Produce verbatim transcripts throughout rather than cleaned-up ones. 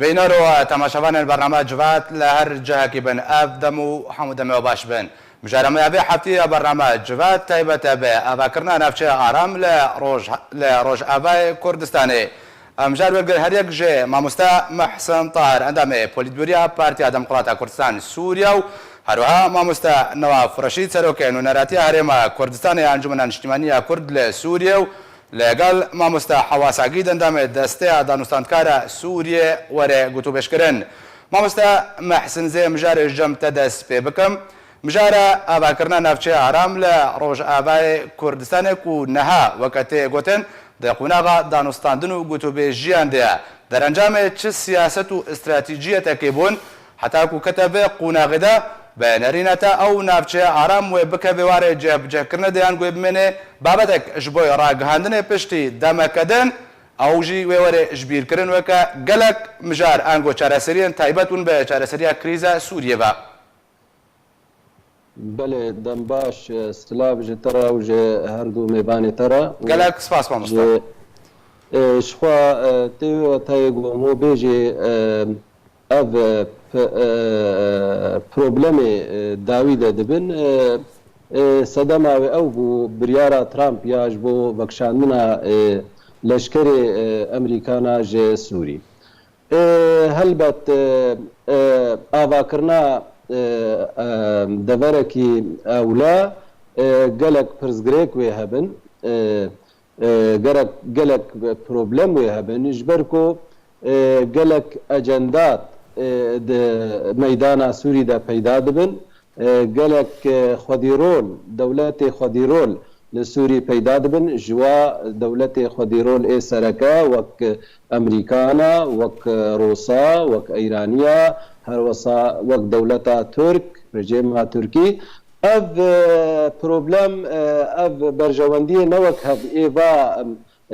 Vê îna ro temaşevanên bername Civat li her cihekî bin, ev dem û hemû demê we baş bin. Mijara me ya vê heftê ya bername Civat taybet e bi avakirina navçeya Aram li Roj-, li Rojavayê Kurdistanê. Em jar wergir her yek ji mamoste Mehsen Tahir, endamê Polîtbûroya Partiya Demokrata Kurdistan Sûriye û herwiha mamoste Newaf Reşîd, serokê nûneratiya Herêma Kurdistanê ya Encûmena Niştimanî ya Kurd li Sûriye û Li gel mamoste Hewas Egîd, endamê Desteya Danûstandkara Sûriyê were gotûbêjkirin. Mamoste Mehsin, zê mijarê ji cem te dest pê bikim. Mijara avakirina navçeya Aram li Rojavayê Kurdistanê ku niha weke tê gotin di qonaxa danûstandin û gotûbêjiyan de ye. Derencamê çi siyaset û stratejiyeteke bûn, heta ku kete vê qonaxê de, bi nerîne te ew navçeya Aram wê bikeve warê cihbicihkirinê de yan ku wê bimêne babetek ji bo ragihandinê piştî demeke din, ew jî wê were ji bîr kirin weke gelek mijar ango çareseriyên taybet bûn bi çareseriya krîza Sûriyê ve. Belê, dem baş, silav ji te re û ji her du mêvanê te re. Gelek spas, mamoste. Ji, e, ji xwe, e, tê wê tayê ku hemû bêjê, e, ev, e, p-, e, problemê, e, dawî de dibin, e, e, sedema wê ew bû biryara Trump ya ji bo vekişandina, e, leşkerê, e, Amerîkana ji Sûrî. E, helbet, e, e, avakirina, e, e, deverekî ewla, e, gelek pirsgirêk wê hebin, e, e, gerek, gelek problem wê hebin, ji ber ku, e, gelek ecendat, e, di meydana Sûrî de peyda dibin. E, gelek, e, xwedîrol, dewletê xwedîrol li Sûrî peyda dibin. Ji wa dewletê xwedîrol ê sereke wek Amerîkana, wek Rûsa, wek Eyraniya, her wesa wek dewleta Tirk, rejîma Tirkî. Ev, e, problem, e, ev berjewendiyê ne wek hev ê va, em,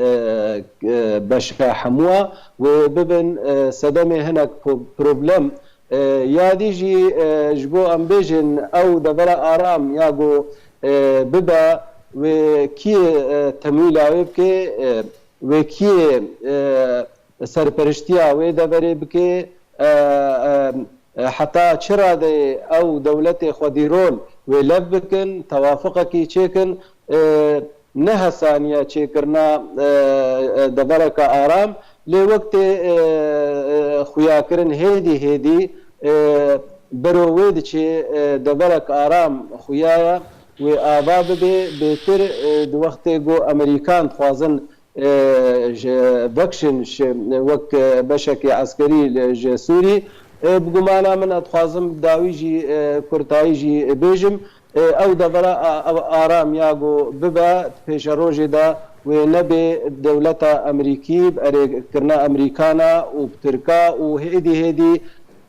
e, e, beşa hemûa wê bibin, e, sedemê hinek po-, problem. E, ya dî jî, e, ji bo em bêjin ew devera aram ya ku, e, bibe, wê kî, e, temwîla wê bike, e, wê kî, e, serperiştiya wê deverê bike, e, e, e, heta çi radeyê ew dewletê xwedîrol wê lev bikin, tewafiqekî çêkin, e, nehesaniye çêkirina, e, e, devereke aram, lê wek tê, e, e, xuyakirin hêdî hêdî, e, bero wê diçê, e, deverek aram xuya ye, wê ava bibe, bêtir, e, di wextê ku Amerîkan dixwazin, e, ji vekişin ji, wek, e, beşekê eskerî li, ji Sûrî. E, bi gumana min, ez dixwazim dawî jî, e, kurtayî jî bêjim. E, ew devera a, ew aram ya ku bibe, di pêşerojê de wê nebê dewleta Amerîkî bi erêkirina Amerîkana û bi Tirka û hêdî hêdî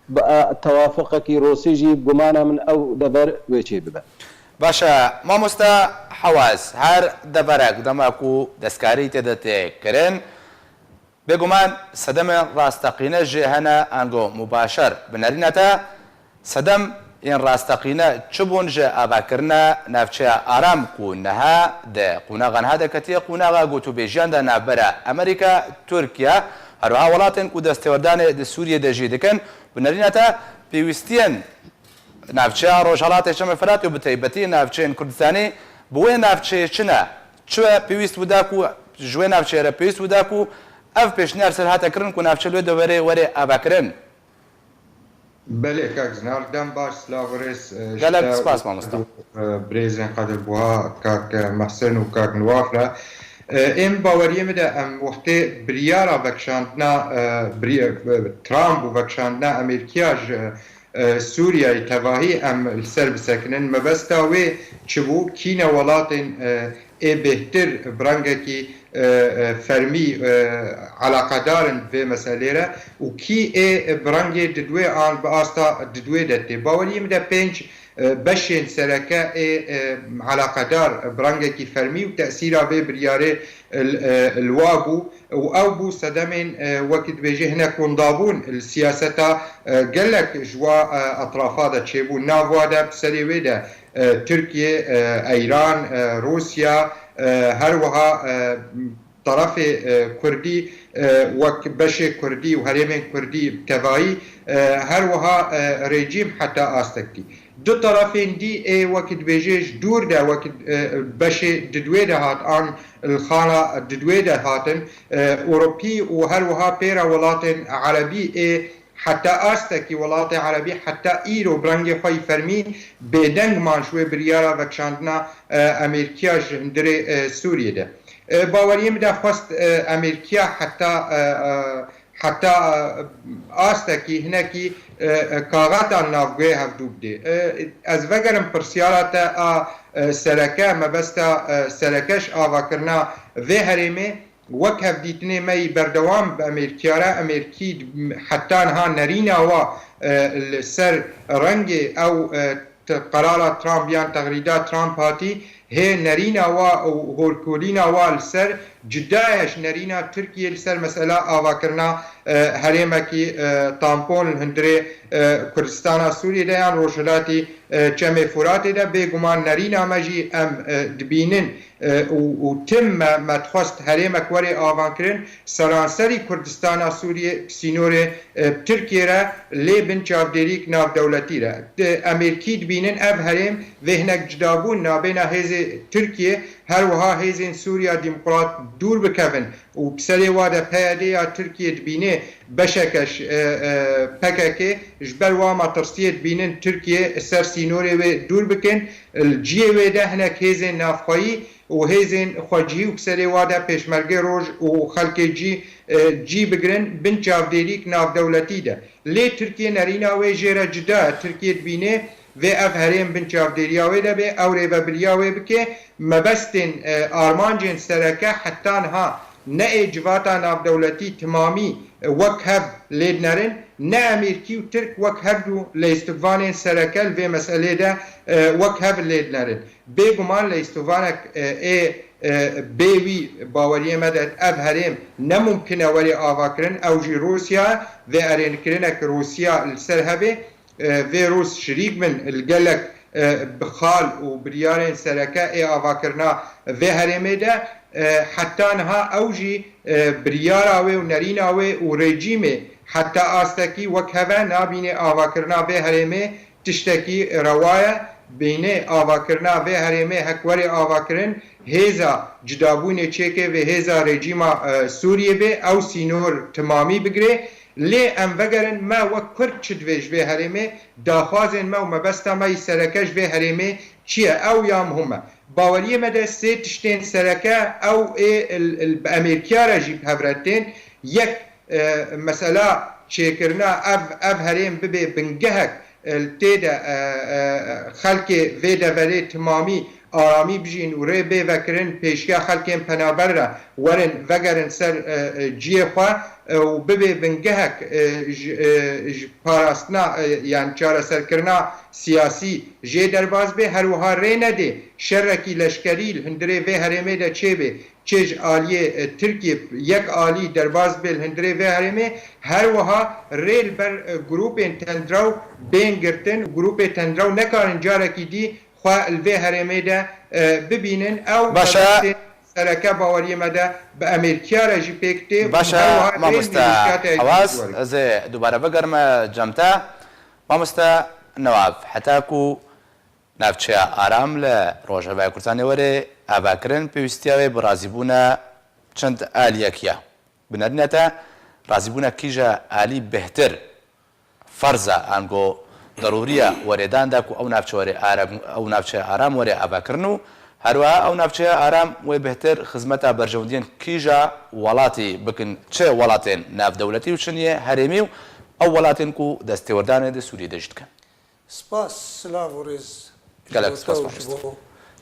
bi, a, tewafiqekî Rûsî jî bi gumana min ew dever wê çê bibe. Baş e, mamoste Hewaz, her deverek dema ku destkarî tê de tê kirin, bêguman sedemên rasteqîne jê hene, ango mubaşer binerîne te. Sedem yên rasteqîne çi bûn ji avakirina navçeya Aram ku niha di qonaxa niha de ketiye qonaxa gotûbêjiyan de navbera Amerîka, Tirkiye, herwiha welatên ku destêwerdanê di Sûriyê de jî dikin, binerîne te pêwîstiyên navçeya Rojhelatê Çemê Firatê û bi taybetî navçeyên Kurdistanî bi wê navçeyê çi ne? Çi we pêwîst bû da ku ji wê navçeyê re pêwîst bû da ku ev pêşniyar ser hate kirin ku navçe li wê deverê were avakirin? Belê, kak Zinar, dem baş, silav û rêz, e, ji Gelek te spas, û, mamoste. E, birêzên qedirbuha, kak, e, Mehsen û kak Niwaf re. E, êm baweriyê min de em wextê biryara vekişandina, e, biri-, e, Trump û vekişandina Amerîkiya ji, e, Sûriyeyê tevahî em li ser bisekinin. Mebesta wê çi bû? Kî ne welatên, e, ê bêhtir bi rengekî, e, e, fermî, e, eleqedar in vê meselê re û kî ê bi rengê didwê an bi asta didwê de tê? Baweriyê min de pênc, e, beşên sereke ê, e, eleqedar bi rengekî fermî û tesîra vê biryarê li, e, li wa bû û ew bû sedemên, e, wekî dibêjî hinek windabûn li siyaseta, e, gelek ji wa, e, etrafa de çêbûn. Nav wa de bi serê wê de, e, Tirkiye, e, Eyran, e, Rûsya, e, her wiha, e, terefê, e, kurdî, e, wek beşê kurdî û herêmên kurdî bi tevayî, e, her wiha, e, rejîm heta astekî. Du terefên dî ê wekî dibêje ji dûr de wekî, e, beşê didwê de hat an li xala didwê de hatin, e, Ewropî û her wiha pê re welatên Erebî ê heta astekî welatê Erebî heta îro bi rengê xwe yî fermî bêdeng man ji wê biryara vekişandina, e, Amerîkiya ji hundirê, e, Sûriyê de. E, baweriyê min de xwest, e, Amerîkiya heta, e, e, heta, e, astekî hinekî, e, e, kaxetan navguyê hevdû bidê. E, ez vegerim pirsyara te a, e, sereke, mebesta, e, sereke ji avakirina vê herêmê, wek hevdîtinê me yî berdewam bi Amerîkiya re, Amerîkî heta niha nerîna wa, e, li ser rengê ew, e, te-, qerara Trump yan texrîda Trump hatî, hê nerîna wa û holkolîna wa li ser cuda ye ji nerîna Tirkiyê li ser mesela avakirina, e, herêmekî, e, tampon li hundirê, e, Kurdistana Sûriyê de yan rojhilatî, e, Çemê Furatê de. Bêguman nerîna me jî em, e, dibînin, e, û, û tim me, me dixwest herêmek were avankirin, seranserî Kurdistana Sûriyê bi sînorê, e, bi Tirkiyê re lê bin çavdêrîk navdewletî re. Di Amerîkî dibînin ev herêm vê hinek cudabûn nabêna hêzê Tirkiyê, her wiha hêzên Sûriya Demokrat dûr bikevin û bi serê wa de P Y D ya Tirkiyê dibîne beşeke ji, e, e, P K K, ji ber wa metirsiyê dibînin Tirkiye ser sînorê wê dûr bikin. Li ciyê wê de hinek hêzên navxweyî û hêzên xwecihî û bi serê wa de Pêşmergê Roj û xelkê cî, e, cî bigirin bin çavdêrîk navdewletî de. Lê Tirkiye nerîna wê jê re cuda ye. Tirkiye dibîne vê ev herêm bin çavdêriya wê de bê, ew rêvebiriya wê bike. Mebestên, e, armancên sereke heta niha ne ê civata navdewletî timamî, e, wek hev lê dinerin, ne Amerîkî û Tirk wek her du leyîstikvanên sereke li vê meselê de, e, wek hev lê dinerin. Bêguman leyîstovanek, e, ê, e, bê wî baweriyê me de ev herêm ne mumkin e were avakirin, ew jî Rûsya, vê erênkirinek Rûsya li ser hebe, e, vê Rûs şirîk bin li gelek, e, bi xal û biryarên sereke ê avakirina vê herêmê de, e, heta niha ew jî, e, biryara wê û nerîna wê û rejîmê heta astekî wek hev e nabîne avakirina vê herêmê tiştekî rewa ye. Bîne avakirina vê herêmê hek were avakirin, hêza cudabûnê çêke vê hêza rejîma, e, Sûriyê bê, ew sînor timamî bigire. Lê em vegerin me wek Kurd çi divê ji vê herêmê, daxwazên me û mebesta me yî sereke ji vê herêmê çi ye? Ew ya muhim e. Baweriyê me de sê tiştên sereke ew ê il, il, bi Amerîkiya re jî bi hev re tên. Yek, e, mesela çêkirina ev, ev herêm bibe bingehek, e, li tê de, e, e, xelkê vê deverê timamî aramî bijîn û rê bê vekirin pêşiya xelkên penaber re werin vegerin ser, e, e, ciyê xwe, e, û bibe bingehek, e, ji, e, ji parastina, e, yan çareserkirina siyasî jê derbas bê, her wiha rê nedê şerekî leşkerî li hundirê vê herêmê de çêbê, çê ji aliyê, e, Tirkiyê yek alî derbas bê li hundirê vê herêmê, her wiha rê li ber, e, grûpên tendrew bên girtin û grûpê tendrew nekarin carekî dî xwe li vê herêmê de, e, bibînin. Ew Baş e. mebestên sereke baweriyê me de bi Amerîkiya re jî pêk tê û Baş e, her wiha rê li mamoste mîlîşiyatê Hewaz, Kurd were. Ez ê dubare bigerime cem te. Mamoste Newaf, heta ku navçeya Aram li Rojavaya Kurdistanê were avakirin, pêwîstiya wê bi razîbûna çend aliyek ya. Bi nerîna te, razîbûna kîja alî bêhtir ferz e, ango derûrî ye werêdan de ku ew navçe were aram, ew navçeya aram were avakirin û herwiha ew navçeya aram wê bêhtir xizmeta berjewendiyên kîja welatî bikin, çi welatên navdewletî û çi niyê herêmî û ew welatên ku destêwerdanê di Sûriyê de jî dikin. Spas, silav û rêz ji Gelek bo te spas, û ji mamoste. bo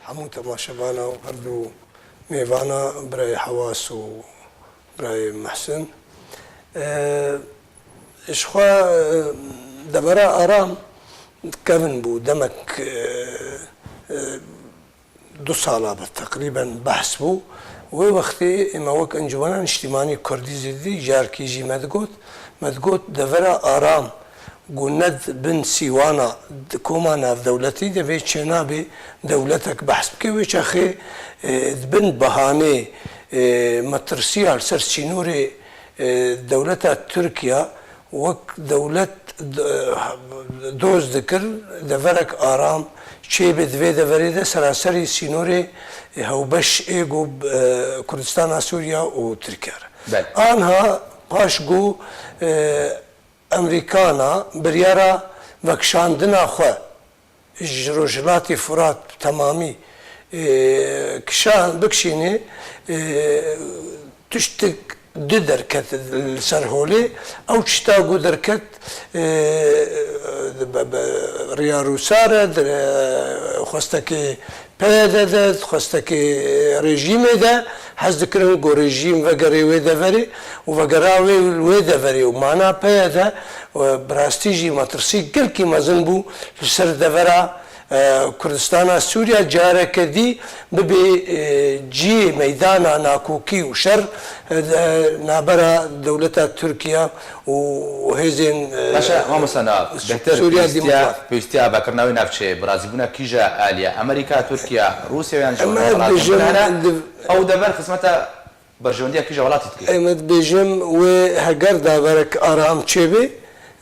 hemû temaşevana û her du mêvana, birayê Hewas û birayê Mehsin. E, ji xwe, e, devera Aram kevin bû, demek, e, e, du sala be teqrîben behs bû. Wê wextê ême wek Encûmena Niştîmanî Kurdî zî dî, carekî jî me digot, me digot devera Aram ku ne di bin sîwana di koma navdewletî de vê çênabê dewletek behs bike. Wê çaxê, e, di bin behanê, E, metirsiya li ser sînorê, e, dewleta Tirkiye wek dewlet d-, doz dikir, deverek aram çêbe di vê deverê de seraserî sînorê, e, hewbeş ê ku, e, Kurdistana Sûriye û Tirkiye re. Belê. Anha paş ku, e, Emerîkana biryara vekişandina xwe ji Rojhilatê Furat bi temamî, e, kişan, bikişînê, e, tiştik du derket li ser holê. Ew tişta ku derket, e, be, be, riya Rûsa re, xwestekê P Y D de, xwestekê rejîmê de hez dikirin ku rejîm vegerê wê deverê û vegera wê li wê deverê û mana P Y D, e, bi rastî jî metirsî gelkî mezin bû li ser devera, e, Kurdistana Sûriye careke dî bibê, e, cihê meydana nakokî û şer, e, de, nabera dewleta Tirkiye û hêzên, e, Baş e, mamosta Nav, bêhtir Sûriya pêwîstiya, Demokrat. Pêwîstiya avakirina wê navçeyê bi razîbûna kîja alî ye? Amerîka, Tirkiye, Rûsya yan jî Em welatên bêjin din hene? Ew dever xizmeta berjewendiya kîja welatî dike? Em dibêjin wê heger daverek aram çêbe,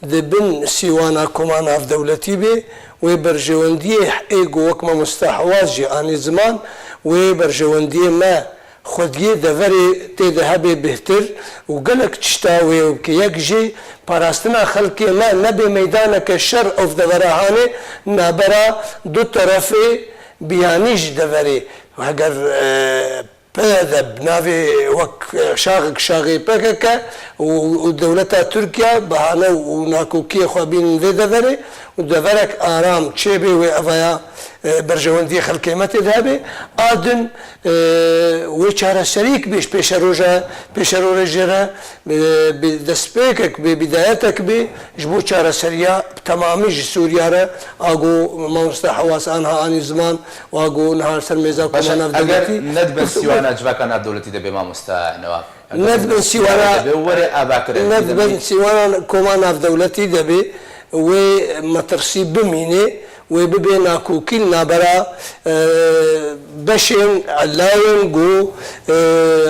di bin sîwana koma navdewletî be, wê berjewendiyê ê ku wek mamosta Hewaz jî anî ziman, wê berjewendiyê me xwediyê deverê tê de hebe bêhtir û gelek tişta wê bike. Yek jê parastina xelkê me nebe meydaneke şer û devera hanê nabera du terefê biyanî ji deverê. Heger, e, P Y D bi navê wek şaxek şaxê P K K û, û dewleta Tirkiye bahane û nakokiyê xwe bînin vê deverê û deverek aram çêbê wê evaya, e, berjewendiyê xelkê me tê de hebe. A din, e, wê çareseriyek bê ji pêşeroja, pêşerojê re, e, bi destpêkek bê, bidayetek bê ji bo çareseriya bi temamî ji Sûriya re, a ku mamosta Hewaz anha anî ziman, û a ku niha li ser mêza Baş e, koma navdewletî eger nedibin sîwana civaka navdewletî de bê mamosta Newab? Eger nedibin sîwana, de bê, were avakirin, nedibin sîwana koma navdewletî de bê, wê metirsî bimîne, wê bibe nakokî li nabera, e, beşên elayên ku, e,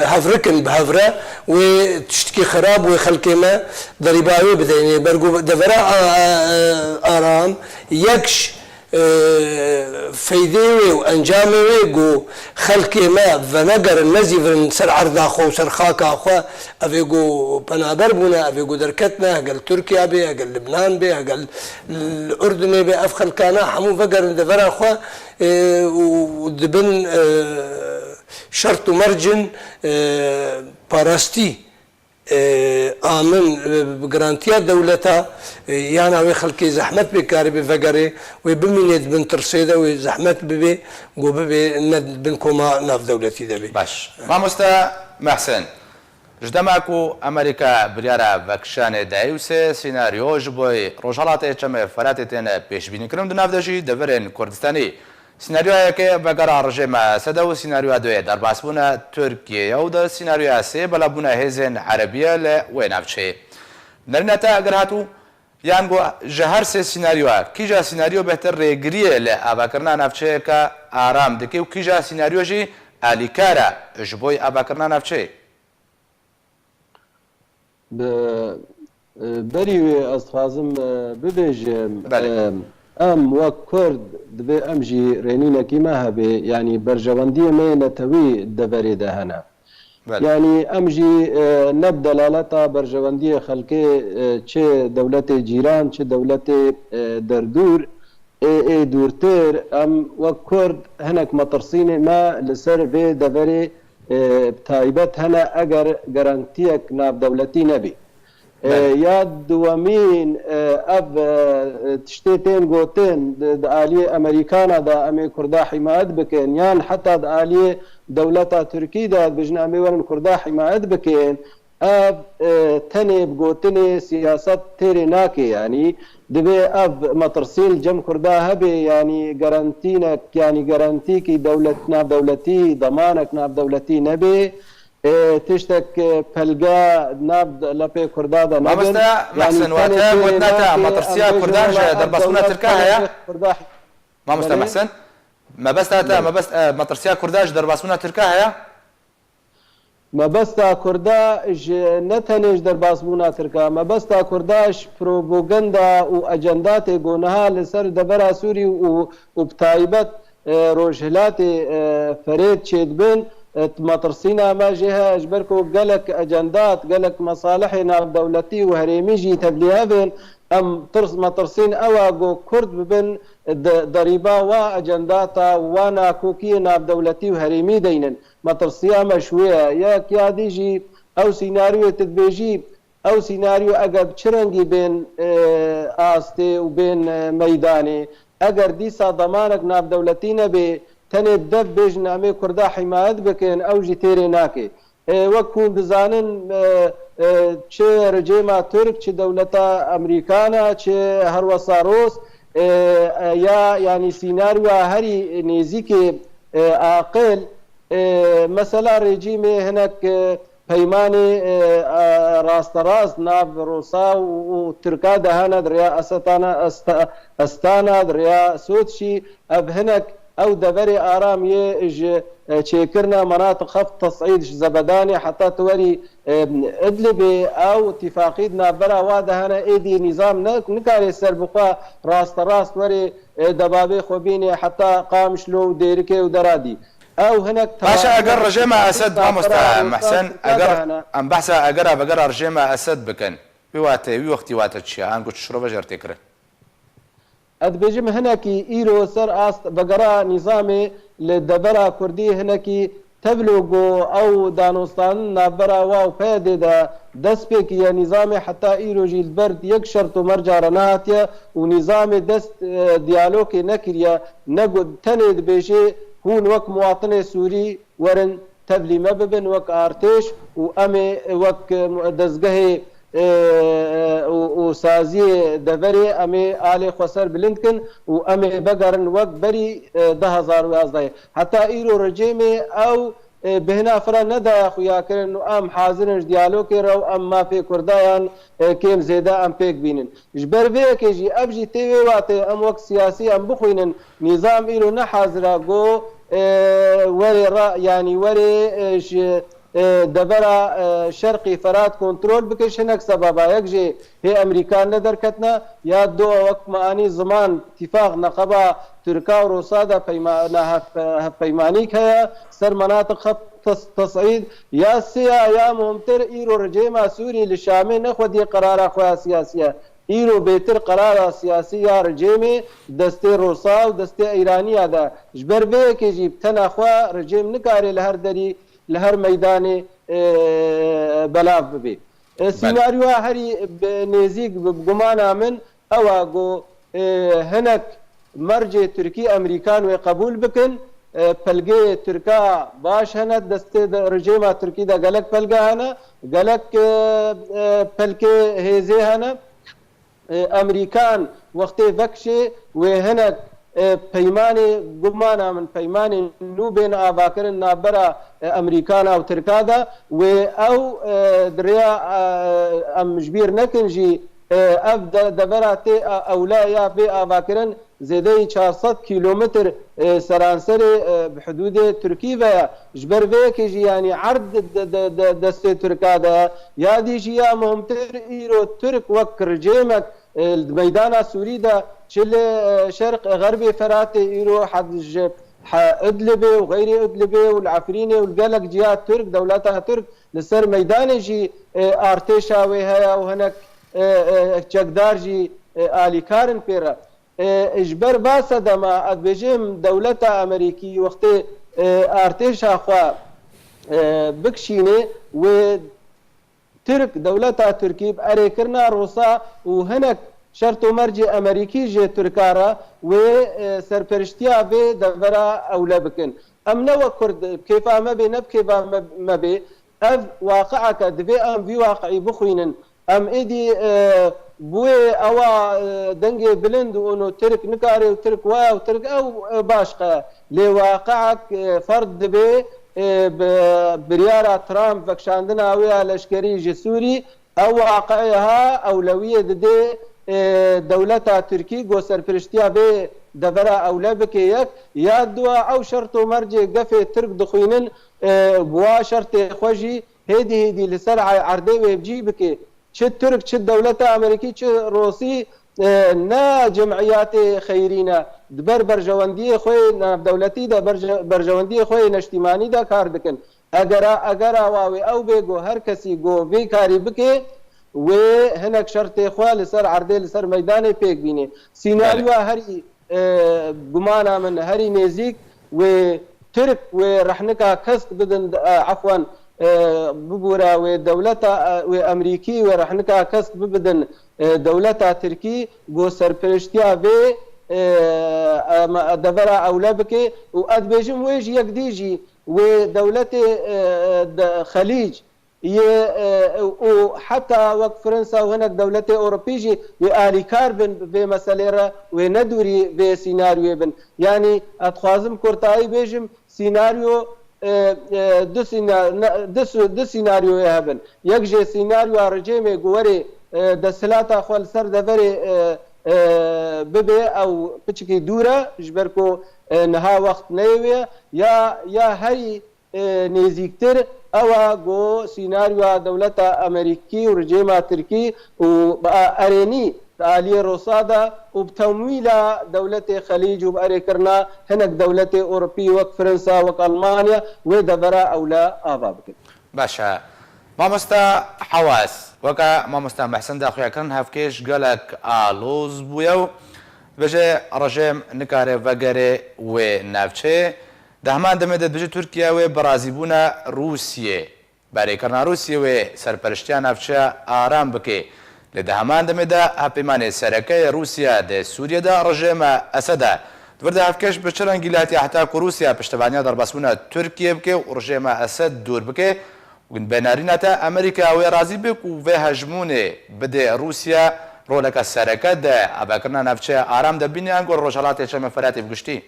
hevrik in bi hev re, wê tiştekî xerab wê xelkê me derîba wê bideyne. Ber ku devera a, a, aram yek ji, e, feydê wê û encamê wê ku xelkê me venegerin, nezîvirin ser erda xwe û ser xaka xwe, ev ê ku penaber bûne, ev ê ku derketine, hegel Tirkiye bê, hegel Libnan bê, hegel li Urdunê bê, ev xelkana hemû vegerin devera xwe, e, û dibin, e, şert û mercin, e, parastî, e, a min, e, bi garantiya dewleta, e, yana wê xelkê zehmet bê karî bê vegerê, wê bimînê di bin tirsê de, wê zehmet bibê, ku bibê ne di bin koma navdewletî de bê. Baş. Mamoste Mehsen, ji dema ku Amerîka biryara vekişanê dayî û sê sînaryo ji bo Rojhelatê Çemê Feratê têne pêşbînîkirin, di nav de jî deverên Kurdistanî. Sînaryoya yekê vegera rejîma Esed e û sînaryoya duyê derbasbûna Tirkiyê ye û di sînaryoya sê belavbûna hêzên erebî ye li wê navçeyê. Nerîna te eger hatibû, yan ku ji her sê sînaryoya kîja sînaryo bêhtir rêgiriyê li avakirina navçeyeke aram dike û kîja sînaryo jî alîkar e ji bo avakirina navçeyê? Bi, e, berî wê ez dixwazim, e, bibêjim, Belê. e, em wek Kurd divê em jî rênînekî me hebe, yanî berjewendiyê me yê netewî deverê de hene. Belê. Yanî em jî, e, ne bi delaleta berjewendiyê xelkê, e, çi dewletê cîran, çi dewletê, e, derdûr, ê, ê dûrtir, em wek Kurd hinek metirsînê me li ser vê deverê, e, bi taybet hene eger garantiyek navdewletî nebî. E, Belê. Ya duwemîn, e, ev, e, tiştê tên gotin, di, di aliyê Amerîkana de em ê Kurda himayet bikin, yan heta di aliyê dewleta Tirkî de dibêjin em ê werin Kurda himayet bikin, ev, e, tenê bi gotinê siyaset têrê nake, yanî divê ev metirsîn li cem Kurda hebe, yanî garantînek, yanî garantîkî dewlet, navdewletî, demanek navdewletî nebe, e, tiştek, e, pelge nav lepê Kurda de nebin. Mamoste Mehsen, tenê wate gotina te, metirsiya Kurdan ji derbasbûna Tirka heye? Mamoste Mehsen, mebesta te, mebest, e, metirsiya Kurdan ji derbasbûna Tirka heye? Mebesta Kurda ji ne tenê ji derbasbûna Tirka, mebesta Kurda ji propaganda û ecendatê ku niha li ser devera Sûrî û, û bi taybet, e, Rojhilatê, e, Ferêd çêdibin, e, metirsîna me jê heye, ji ber ku gelek ecendat, gelek mesalihê navdewletî û herêmî jî tevlî hev in. Em tirs, metirsîn ew e ku Kurd bibin de-, derîba wa ecendata, wa nakokiyê navdewletî û herêmî deynin. Metirsiya me ji wê ye. Yek ya dî jî ew sînaryoyê tu dibêjî, ew sînaryo eger bi çi rengî bên, e, astê û bên, e, meydanê, eger dîsa demanek navdewletî nebê, tenê bi dev bêjin em ê Kurda himayet bikin, ew jî têrê nake. E, wek hûn dizanin, e, e, çi rejêma Tirk, çi dewleta Amerîkana, çi herwesa Rûs, e, e, ya, yanî sînaryoya herî nêzîkê, e, aqil, e, mesela rejîmê hinek, e, peymanê, e, e, rasterast nav Rûsa û, û Tirka de hene di rêya Esetana, Esta-, Estana, di rêya Soçî, ev hinek ew deverê aram yê ji, e, çêkirina menatiq heft tesîd ji Zebedanê heta tu werî, e, Idlibê, ew tifaqî di navbera wa de hene, êdî nîzam ne, nikarê serbixwe rasterast werê, e, debabê xwe bînê heta Qamişlo û Dêrikê û Deradî. Ew hinek Baş e, eger rejêma Esed, mamoste Mehsen, eger em behsa eger a vegera rejêma Esed bikin, wî wate, wî wextî wate çi ye? Ango çi şirove jê re tê kirin? Ez dibêjim hinekî îro ser ast vegera nîzamê li devera Kurdî hinekî tevlo ku ew danûstanin navbera wa û PYDê de dest pê kiriye. Nîzamê heta îro jî li ber yek şert û merca re nehatiye û nîzamê dest, e, diyalogê nekiriye. Ne ku tenê dibêjê hûn wek muwatinê Sûrî werin tevlî me bibin wek artêş û em ê wek, e, dezgehê, e, û, û saziyê deverê em ê alê xweser bilind kin û em ê vegerin wek berî, e, du hezar û yazdehê. Heta îro rejêmê ew, e, bêhna xwe re nedaye xuyakirin û em hazir in ji diyalogê re û em mafê Kurdayan, e, kêm zêde em pêk bînin. Ji ber vê yekê jî, ev jî tê wê watê, em wek siyasî em bixwînin, nîzam îro ne hazir e ku, e, werê ra-, yanî werê, e, ji, e, devera, e, şerqî Ferat kontrol bike, ji hinek sebeba. Yek jê hê Amerîkan ne derketine, ya du wek me anî ziman, tîfaq, neqeba Tirka û Rûsa de peyma-, na hev-, hevpeymanîk heye, ser menatiq heft tes-, tesîd, ya sê ya, ya muhimtir, îro rejêma Sûrî li Şamê ne xwediyê qerara xwe ya siyasî ye. Îro bêtir qerara siyasî ya rejêmê destê Rûsa û destê Îraniya de. Ji ber vê yekê jî bi tena xwe rejêm nikare li her derî, li her meydanê, e, belav bibe. E, Belê. Sînaryoya herî bi nêzîk bi gumana min ew e ku, e, hinek mercê Tirkî Amerîkan wê qebûl bikin. E, pelgê Tirka baş hene, destê de, rejêma Tirkî de gelek pelge hene, gelek, e, e, pelkê hêzê hene. E, Amerîkan wextê vekişê wê hinek, e, peymanê, gumana min, peymanê nû bên avakirin navbera, e, Amerîkana û Tirka de, wê ew, e, di rêya, e, em ji bîr nekin jî, e, ev de-, devera tê, e, ewle ya vê avakirin zêdeyî çar sed kîlometr, e, seranserê, e, bi hidûdê Tirkî ve ye. Ji ber vê yekê jî, yanî erd de, de, de, destê Tirka de ye. Ya dî jî ya muhimtir, îro Tirk wek rejêmek, e, li meydana Sûrî de çi li, e, şerq, e, xerbê Feratê îro hed ji he-, Idlibê û xeyrê Idlibê û li Efrînê û li gelek ciya Tirk, dewleta Tirk li ser meydanê jî, e, artêşa wê heye û hinek, e, e, çekdar jî, e, alîkar in pê re. E, ji ber va sedema, ez dibêjim, dewleta Amerîkî wextê, e, artêşa xwe, e, bikişînê, wê Tirk, dewleta Tirkî bi erêkirina Rûsa û hinek şert û mercê Amerîkî ji Tirka re wê, e, serperiştiya vê devera ewle bikin. Em ne wek Kurd, bi kêfa me bê, ne bi kêfa me, me bê, ev waqi'ek e, divê em vî waqi'î bixwînin. Em êdî, e, bi wê ewa, e, dengê bilind û no Tirk nikare û Tirk waya û Tirk ew, e, başqe. Lê waqi'ek, e, ferd dibe, e, bi biryara Trump vekişandina wê ya leşkerî ji Sûrî, ew waqi'ê ha ewlewiyê dide, e, dewleta Tirkî ku serpiriştiya vê devera ewle bike yek, ya dua ew şert û mercê gefê Tirk dixwînin, e, bi wa şertê xwe jî hêdî hêdî li ser e-, erdê wê bi cî bike. Çi Tirk, çi dewleta Amerîkî, çi Rûsî, e, ne cemiyatê xeyrî ne. Di ber berjewendiyê xwe yê navdewletî de, berje-, berjewendiyê xwe yê neştîmanî de kar dikin. Eger a, eger awa wê ew bê ku her kesî ku vê karî bike, wê hinek şertê xwe li ser erdê, li ser meydanê pêk bîne. Belê. Sînaryoya herî, e, gumana min herî nêzîk wê Tirk wê rehnika kesk bidin, e, efwen, e, bibûre wê dewleta, e, wê Emerîkî wê rehnika kesk bibidin, e, dewleta Tirkî ku serperiştiya vê, e, em, devera ewle bike û ez dibêjim wê ji yek dî jî wê dewletê, e, de, Xelîc yê, e, û heta wek Fransa û hinek dewletê Ewropî jî wê alîkar bin bi vê meselê re, wê ne dûrî vê sînaryê bin. Yanî ez dixwazim kurtayî bêjim, sînaryo, e, e, du sîna-, ne, du sî-, du sînaryoyê hebin. Yek jê sînaryoya rejîmê ku werê, e, desthilata xwe li ser deverê, e, e, bibe, ew piçikî dûr e, ji ber ku, e, niha wext neyê wê ye. Ya, ya herî e, nêzîktir, ew e ku sînaryoya dewleta Amerîkî û rejîma Tirkî û bi a-, erênî di aliyê Rûsa de û bi temwîla dewletê Xelîc û bi erêkirina hinek dewletê Ewropî wek Fransa, wek Almanya wê devera ewle ava bikin. Baş e. Mamosta Hewas, weke mamosta Mehsen daxuya kirin, hevkêş gelek aloz bûye û dibêje rejîm nikare vegere wê navçeyê. Di heman demê de dibêje Tirkiye wê bi razîbûna Rûsiyê, berêkirina Rûsiyê wê serperiştiya navçeya aram bike. Lê di heman demê de hevpeymanê sereke yê Rûsya di Sûriyê de rejêma Esed e. Di vir de hevkêş bi çi rengî lihetiye heta ku Rûsya piştevaniya derbasbûna Tirkiyê bike û rejêma Esed dûr bike? Û di bênerîna te Amerîka wê razî be ku vê hejmûnê bide Rûsya roleke sereke di avakirina navçeya aram de bîne, ango Rojhelatê Çemê Firatê bi giştî?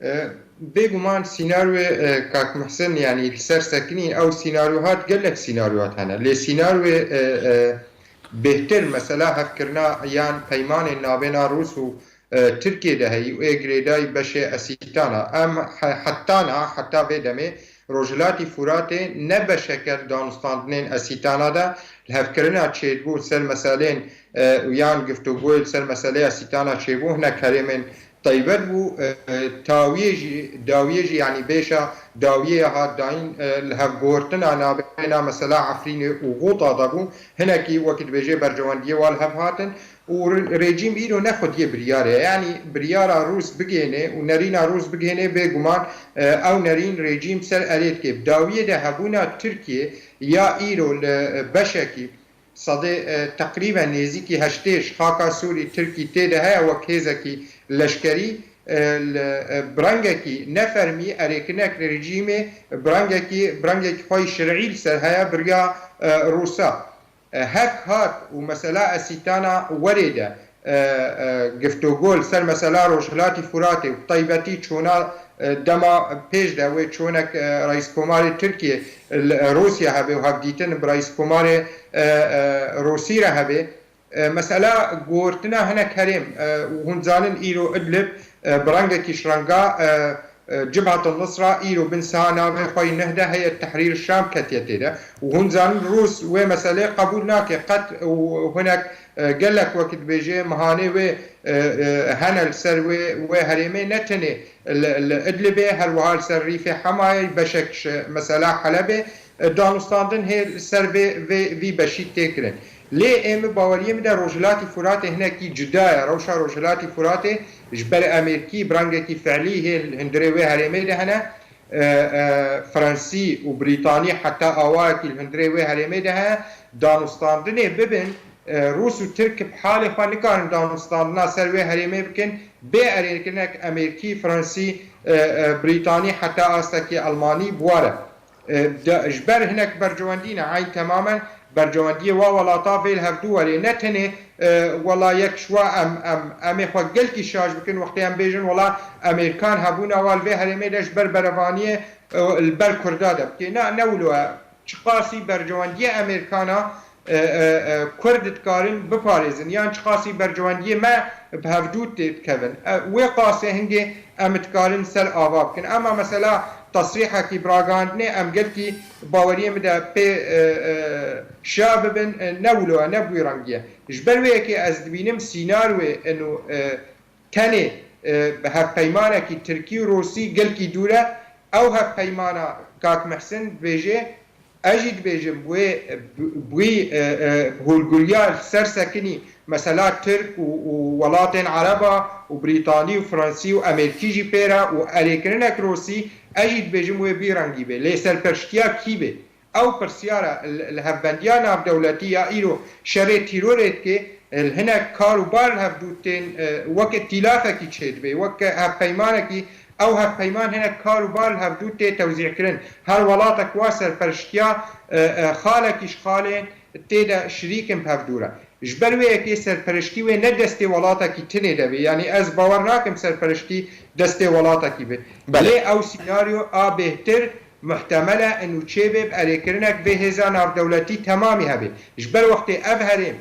E, bêguman sînaryoyê, e, kak Mihsin, yanî li ser sekinî, ew sînaryo hat, gelek sînaryo hat hene. Lê sînaryoyê, e, e, bêhtir mesela hevkirina yan peymanên navêna Rûs û, e, Tirkiyê de heyî û ê girêdayî beşê Esîtana. Em he-, heta niha, heta vê demê Rojhilatî Furatê ne beşeke li danûstandinên Esîtana de, li hevkirina çêbû ser meselên, e, û yan giftûgoyê li ser meseleya Esîtana çêbû, hinek herêmên taybet bû, e, e, tawiyê jî, dawiyê jî, yanî bêşa dawiyê ya hat dayîn, e, li hevguhurtina navbeyna mesela Efrînê û Xûta de bû, hinekî wekî dibêje berjewendiyê wa li hev hatin û re-, rejîm îro ne xwediyê biryarê ye. Yanî biryara Rûs bigihêne û nerîna Rûs bigihêne, bêguman, e, ew nerîn rejîm ser erê dike. Bi dawiyê de hebûna Tirkiyê ya îro li, e, beşekî sedê, e, teqrîben nêzîkî heştê ji xaka Sûrî Tirkî tê de heye wek hêzekî leşkerî, e, li, e, bi rengekî nefermî erêkirinek li rejîmê, bi rengekî, bi rengekî xwe yî şerî li ser heye bi riya, e, Rûsa. E, hevk hat û mesela Esîtana werê de, e, e, giftûgo li ser mesela Rojhilatî Furatê û bi taybetî çûna, e, dema pêş de wê çûnek, e, Reîskomarê Tirkiyê li Rûsya hebe û hevdîtin bi Reîskomarê, e, e, Rûsî re hebe. E, mesela guhurtina hinek herêm, e, û hûn zanin îro Idlib, e, bi rengekî ji renga, e, e, Cibhet al-Nusra îro bin siha navê xwe yî neh de heye, Tehrîr Şam ketiye tê de. Û hûn zanin Rûs wê meselê qebûl nake qet û hinek, e, gelek wekî dibêje mihanê wê, e, e, hene li ser wê, wê herêmê ne tenê li, li Idlibê, her wiha li ser Rîfê Hemayê, beşek ji mesela Helebê, e, danûstandin hê li ser vê, vê, vî beşî tê kirin. Lê ê min baweriyê min de Rojhilatî Furatê hinekî cuda ye. Rewşa Rojhilatî Furatê ji ber Amerîkî bi rengekî fe'lî hê li hundirê wê herêmê de hene. E, e, Fransî û Brîtanî heta awayekî li hundirê wê herêmê de hene. Danûstandinê bibin, e, Rûs û Tirk bi halê xwe nikarin danûstandina ser wê herêmê bikin. Bê erêkirinek Amerîkî, Fransî, e, e, Brîtanî heta astekî Almanî biware. E, de, ji ber hinek bercewendî ne, eyn temamen bercewendiyê wa welata vê li hevdû werê. Ne tenê, e, wela yek ji wa em, em, em ê xwe gelkî şaş bikin, wextê em bêjin, wela Amerîkan hebûna wa li vê herêmê de ji ber berevaniyê, e, li ber Kurda de bikê. Na, ne wilo ye. Çiqasî bercewendiyê Amerîkana, e, e, e, Kurd dikarin biparêzin, yan çiqasî bercewendiyê me bi hevdû tê dikevin. E, wê qasê hingê em dikarin ser ava bikin. Ema mesela tesrîhekî bi ragihandinê em gelkî baweriyê min de pê, e, e, şa bibin, e, ne wilo ye, ne bi wî rengî ye. Ji ber wê yekê ez dibînim sînaryoyê ino, e, tenê, e, bi hevpeymanekî Tirkî û Rûsî gelkî dûr e. Ew hevpeymana kak Mihsin dibêje, ez jî dibêjim wê, bi, bi wî, e, e, hûrguriya li ser sekinî, mesela Tirk û, û welatên Ereba û Brîtanî û Fransî û Amerîkî jî pê re û erêkirinek Rûsî, ez jî dibêjim wê bi vî rengî bê. Lê serpereştiya kî bê? Ew pirsyara li, li hevbendiya navdewletî ya îro şerê tîrorê dike, li hinek kar û bar li hevdû tên, e, wek îtîlafekî çêdibe, wek hevpeymanekî, ew hevpeyman hinek kar û bar li hevdû tê tewzîhkirin. Her welatek wa serpereştiya, e, e, xalekî ji xalên tê de şirîk in bi hevdû re. Ji ber wê yekê serpereştî wê ne destê welatekî tinê de be. Yanî ez bawer nakim serpereştî destê welatekî be. Belê. Lê ew sînaryo a bêhtir muhtemel e û çêbe bi erêkirinek vê hêza navdewletî temamî hebe. Ji ber wextê ev herêm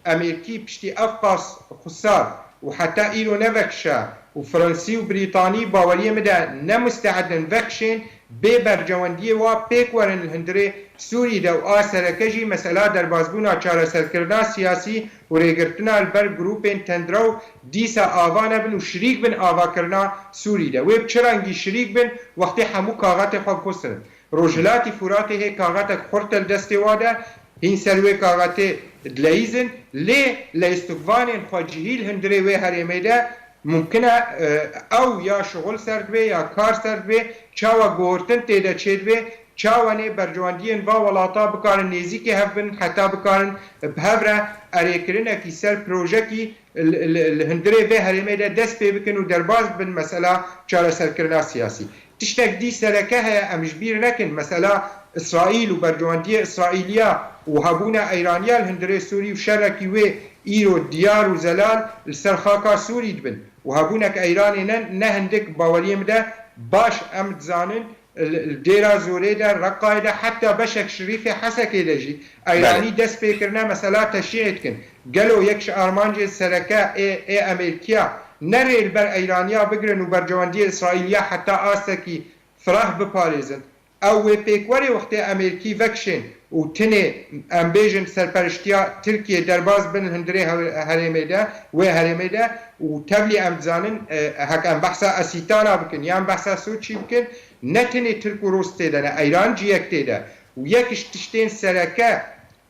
Amerîkî piştî ev qas xusar û heta îro nevekişa û Fransî û Brîtanî baweriyê min de ne musteed in vekişên bê bercewendiyê wa pêk werin li hundirê Sûrî de û a sereke jî mesela derbazbûna çareserkirina siyasî û rêgirtina li ber grûpên tendrew dîsa ava nebin û şirîk bin avakirina Sûrî de. Wê bi çi rengî şirîk bin wextê hemû kaxetê xwe bixusirin? Rojhilatî Furatê hê kaxetek xurt e li destê wa de, hîn ser wê kaxetê dileyîzin, lê leyîstikvanên xwecihî li hundirê wê herêmê de mumkin e, e, ew ya şixul ser dibe ya kar ser dibe, çawa guhurtin tê de çêdibe, çawa nê bercewendiyên va welata bikarin nêzîkê hev bin, heta bikarin bi hev re erêkirinekî ser projekî li, li, li hundirê vê herêmê de dest pê bikin û derbas bibin mesela çareserkirina siyasî. Tiştek dî sereke heye, em ji bîr nekin, mesela Îsraîl û bercewendiyê Îsraîliya û hebûna Eyraniya li hundirê Sûrî û şerekî wê îro diyar û zelal li ser xaka Sûrî dibin û hebûnek Eyranê ne, ne hindik baweriyê min de baş em dizanin, li, li Dêra Zorê de, Reqayê de, heta beşek Şirîfê Hesekê de jî Eyranî Belê. dest pê kirine mesela teşrîhê dikin. Gelo yek ji armancên sereke ê, ê Amerîkiya ne rê li ber Eyraniya bigirin û bercewendiyê Îsraîliya heta astekî firah biparêzin? Ew wê pêkwerê wextê Amerîkî vekişên û tinê, em bêjin, serpereştiya Tirkiyê derbas bin hundirê he-, herêmê de, wê herêmê de û tevlî em dizanin, e, hek em behsa Esîtana bikin yan behsa Soçî bikin, ne tenê Tirk û Rûs tê de ne, Eyran jî yek tê de. Û yek ji tiştên sereke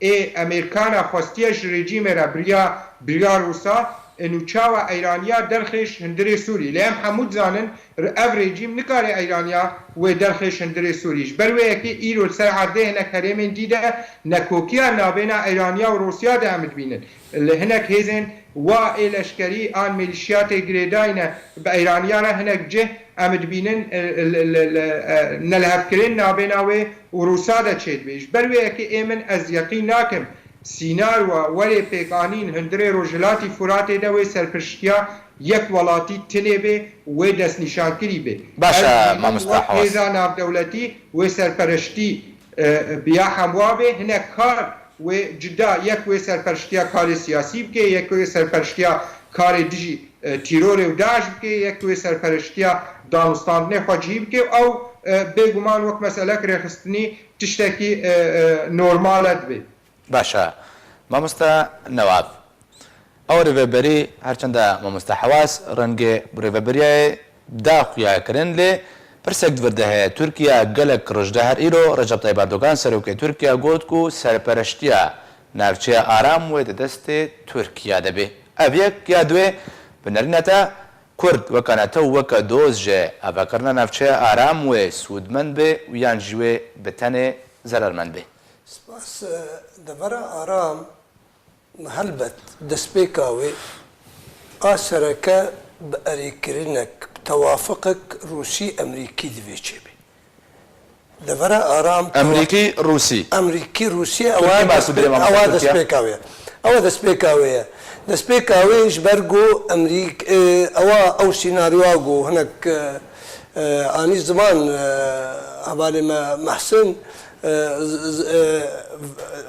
ê Amerîkana xwestiye ji rejîmê re biriya, biriya Rûsa, ê nû çawa Eyraniya derxêş hundirê Sûrî. Lê em hemû dizanin, ev rejîm nikare Eyraniya wê derxêş hundirê Sûrî. Ji ber wê yekê îro li ser erdê hinek herêmên dî de nekokiya nabêna Eyraniya û Rûsiya de em dibînin. Li hinek hêzên wa ê leşkerî an mêlîşiyatê girêdayî ne bi Eyraniya re hinek cih em dibînin, e, li, li, li, e, nelihevkirin nabêna wê û Rûsa de çêdibê. Ji ber wê yekê ê min ez yeqîn nakim sînarwa werê pêkanîn hundirê Rojhilatî Furatê de wê serpirştiya yek welatî tinê bê û wê destnîşankirî bê. Baş e, Ez dibînim mamosta wek Hewas. Hêza navdewletî wê serpereştî, e, biya hemwa bê. Hinek kar wê cida, yek wê serpereştiya karê siyasî bike, yek wê serpereştiya karê dijî, e, tîrorê û DAIŞ bike, yek wê serpereştiya danûstandinê xwecihî bike. Ew, e, bêguman wek meselek rêxistinî tiştekî, e, e, normal e dibê. Baş e. Mamosta Newab. Ew rêveberî, her çenda mamosta Hewas rengê bi rêveberiyayê da xuyakirin, lê pirsek di vir de heye. Tirkiye gelek roj de her îro Recep Tayyip Erdogan, serokê Tirkiye, got ku serpereştiya navçeya aram wê di destê Tirkiye de bê. Ev yek ya duê bi nerîna te Kurd weke netew, weke doz ji avakirina navçeya aram wê sûdmend bê û yan jî wê bi tenê zerermend bê? Spas, e, devera aram, helbet, destpêka wê a sereke bi erêkirinek, bi tewafiqek Rûsî-Emerîkî divê çêbe. Devera aram tewa- Emerîkî, Rûsî. Emerîkî, Rûsî, Tirkî ewa masû destpê-, birê mamosta ewa Tirkiye. Destpêka wê ye. Ewa destpêka wê ye. Destpêka wê ji ber ku Emerîk-, e, ewa ew sînaryoya ku hinek, e, e, anî ziman, e, hevalê me Mehsin, e, z-, z-, e,